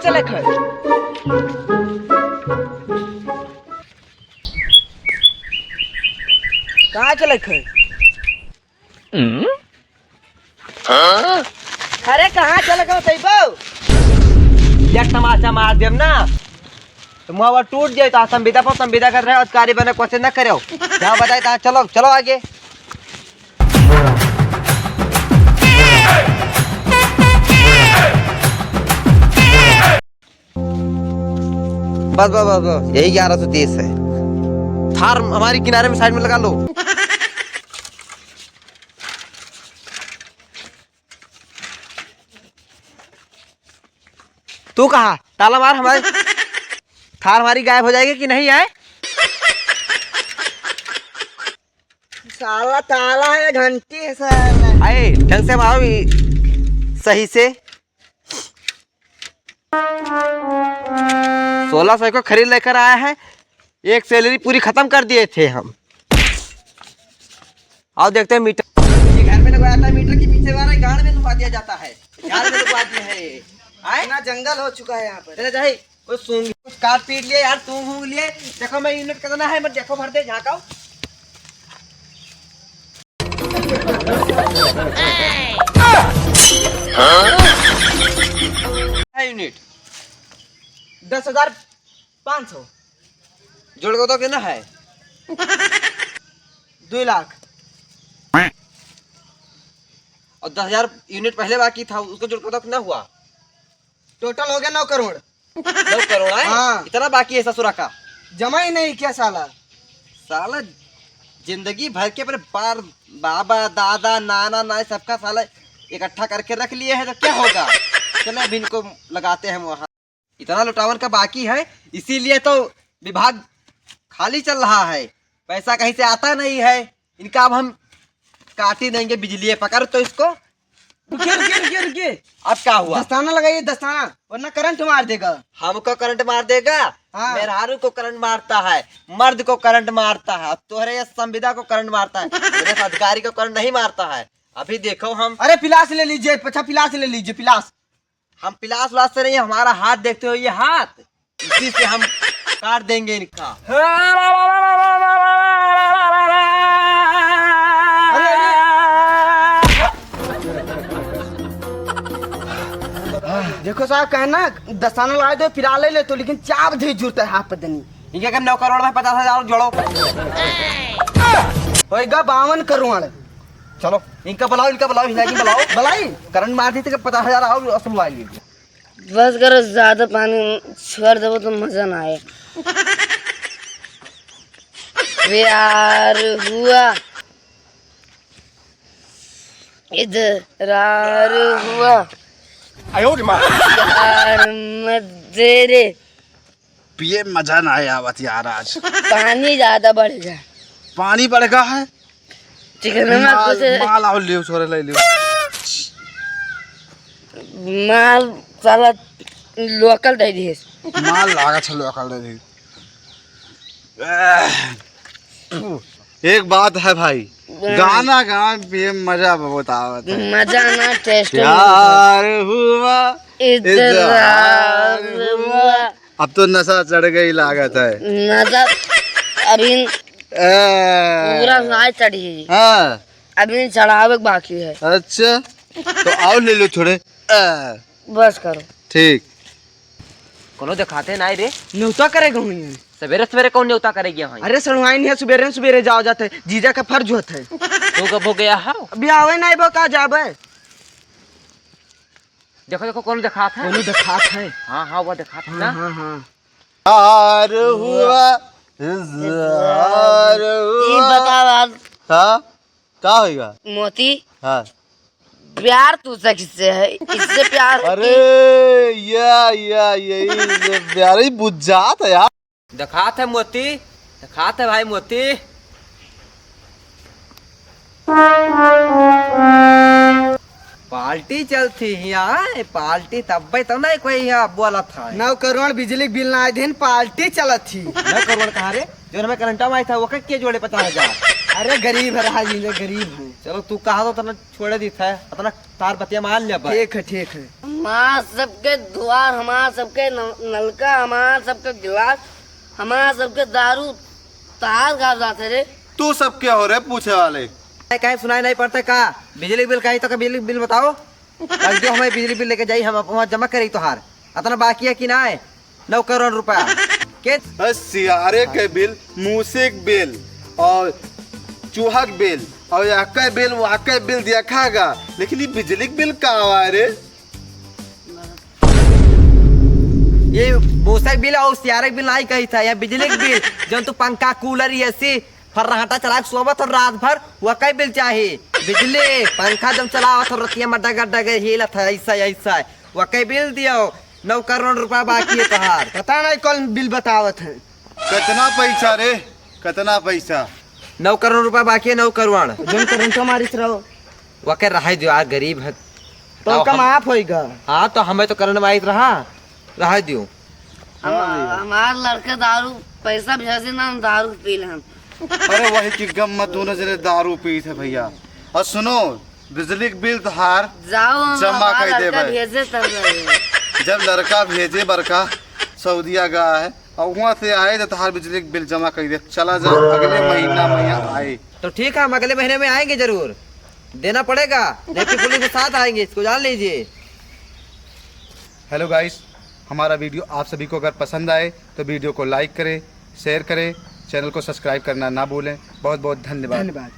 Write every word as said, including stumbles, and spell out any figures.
चलत है? कहाँ चलत है? अरे कहाँ चलत हो तैबो? एक तमाचा मार देम ना, तो मुँहवा टूट जाए। तो संविदा पर संविदा कर रहे, अधिकारी बने कोशिश न करो। जहाँ बताए तहाँ चलो, चलो आगे। बस, बस, बस, बस, यही ग्यारह सौ तीस है। थार हमारी किनारे में साइड में लगा लो। तू कहा? ताला मार हमारे। थार हमारी गायब हो जाएगी कि नहीं आए? साला ताला है, घंटी है साला। अरे, ढंग से मारो, ये सही से। सोलह सौ को खरीद लेकर आया है, एक सैलरी पूरी खत्म कर दिए थे हम। आओ देखते हैं मीटर। ये घर में लगवाया था मीटर के पीछे वाला, गाड़ में लुका दिया जाता है, झाड़ में लुका दिया है। आए? इतना जंगल हो चुका है यहाँ पर। चले जाए। कुछ सूंघ, कुछ काट पीट लिए यार, सूंघ ऊंघ लिए। देखो मैं यूनिट कितना है, मत देखो, भर दे, झांकाओ। है यूनिट दस हजार पाँच सौ। जोड़ के तो कितना है? दो लाख। और दस हजार यूनिट पहले बाकी था, उसको जोड़ के तो कितना हुआ? टोटल हो गया नौ करोड़। नौ करोड़ है? हाँ। इतना बाकी है ससुरा का? जमा ही नहीं क्या साला? साला जिंदगी भर के अपने बार, बाबा, दादा, नाना, नानी सबका साला इकट्ठा करके रख लिए हैं, तो क्या होगा? चलो, अभी इनको लगाते हैं वहाँ। इतना लौटावन का बाकी है, इसीलिए तो विभाग खाली चल रहा है, पैसा कहीं से आता नहीं है। इनका अब हम काट ही देंगे, बिजली पकड़ तो इसको। रुकिए, रुकिए, रुकिए, रुकिए। अब क्या हुआ? दस्ताना लगाइए, दस्ताना, वरना करंट मार देगा। हमको करंट मार देगा? हाँ। मेहरारू को करंट मारता है, मर्द को करंट मारता है, और तोहरे ये संविदा को करंट मारता है, मेरे अधिकारी को करंट नहीं मारता है। अभी देखो हम। अरे पिलास ले लीजिए, अच्छा पिलास ले लीजिए, पिलास। हम पिलास उलास से नहीं, हमारा हाथ देखते हो, ये हाथ, इसी से हम काट देंगे इनका। देखो साहब, कहना दस्ताना ला दो, पिला ले ले तो, लेकिन चाप दे जुरता है हाथ पे दनी। इनके कम नौ करोड़ में पचास हजार और जोड़ो। होएगा बावन करोड़। चलो, इनका बुलाओ, इनका बुलाओ, हिला के बुलाओ। बुलाई? करंट मार दी तो पचास हजार और असुलवा लीजिए। बस करो, ज्यादा पानी छोड़ देबो तो मजा ना आए। प्यार हुआ, इजरार हुआ। आयो रे माँ। प्यार मत दे रे। पिए मजा ना आवत यार आज। पानी ज्यादा बढ़ गया। पानी बढ़ गया है? चिकन में माल, कुछ माल आओ लियो, छोरे ले लियो। माल साला लोकल दे दिए। माल लागा छ लोकल दे दिए। एक बात है भाई, हाँ। गाना गान पिए में मजा बहुत आवत है। मजा ना टेस्ट प्यार हुआ, इजहार इजहार हुआ। हुआ। अब तो नशा चढ़ गई लागत है। नशा अभी ए। पूरा ना चढ़ी। हाँ। अभी चढ़ावे के बाकी है। अच्छा, तो आओ ले लो थोड़े। ए। बस करो। ठीक। कोनो देखाते नाई रे। न्योता करे गहुँ हैं। सवेरे सवेरे कौन न्योता करे गया है? अरे सड़ुआइन है, सुबेरे सुबेरे जाओ जाते, जीजा का फर्ज होत है। तू कब हो गया है? अभी आवे नाई बो, का जाबे? देखो, देखो, कौन देखात है? कोनो देखात है। हाँ, हाँ, वो देखात है हाँ, ना। हाँ, हाँ। प्यार हुआ, इजहार ई हुआ। बताओ यार। हाँ? का होइगा? मोती। हाँ। प्यार तुझसे किससे है? इससे प्यार है अरे, कि या, या, यही से प्यार ही बुझ जात है यार। देखात है मोती, देखात है भाई मोती। पार्टी चलत ही हियाँ, पार्टी तब्बे तो नहीं कोई हियाँ बोलत है। नौ करोड़ बिजली के बिल ना आए दिन पार्टी चलत ही। नौ करोड़ कहाँ रे? जो हमें करंटा में आया था, वो के जोड़े पचास हजार? अरे गरीब है, रहा जी, गरीब है। चलो, तू कहा तो उतना छोड़ दी था, उतना तार बतिया मान ले भाई। ठीक है, ठीक है। हमार सबके द्वार, हमार सबके न-, नलका, हमार सबके गिलास, हमार सबके दारू, तार का जाते रे। तू सब क्या हो रे पूछे वाले? कहीं सुनाई नहीं पड़ता का? बिजली बिल कहीं तो का बिजली बिल बताओ। कल जो हमें बिजली बिल लेके जाई, हम वहाँ जमा करी तोहार। इतना बाकी है कि ना है? नौ करोड़ रुपया। के? अरे सियारे के बिल, मूसे के बिल और चूहा के बिल और यहाँ के बिल, वहाँ के बिल देखा गा, लेकिन ये बिजली के बिल का आवा है रे? ये मूसे के बिल और सियारे के बिल नहीं कही था, ये बिजली के बिल। जब तू पंखा, कूलर, एसी, फर्राटा चला के सोवत हो रात भर, वकै बिल चाही। बिजली, पंखा जब चलावत हो रतिया में डगर डगर हिलत है, ऐसा, ऐसा, वकै बिल दियो। नौ करोड़ रुपया बाकी है तोहार। पता नहीं कौन बिल बतावत है। कितना पैसा रे? कितना पैसा? नौ करोड़ रुपया बाकी है, नौ करोड़। जौन करंटो मारित रहो। वकै रहे दियो यार, गरीब है। तो आओ, उनका हम माफ होइगा। हाँ, तो हमें तो करंट मारित रहा, रहे दियो। हम, हाँ भैया। हमार लड़के दारू पैसा भेजे ना, हम दारू पी लें। अरे वही की गम में दोनों जने दारू पीत है भैया। और सुनो, बिजली के बिल तोहार जाओ, हम जमा हमार कर लड़का देबे। भेजे तब जाइए। जब लड़का भेजे बड़का सऊदिया गया है और वहाँ से आए तो तोहार बिजली के बिल जमा कर दे। चला जा, अगले महीना में यहाँ आए। तो ठीक है, हम अगले महीने में आएंगे जरूर, देना पड़ेगा। नेपी पुलिस के साथ आएंगे, इसको जान लीजिए। हेलो गाइस, हमारा वीडियो आप सभी को अगर पसंद आए तो वीडियो को लाइक करें, शेयर करें, चैनल को सब्सक्राइब करना ना भूलें। बहुत बहुत धन्यवाद। धन्यवाद।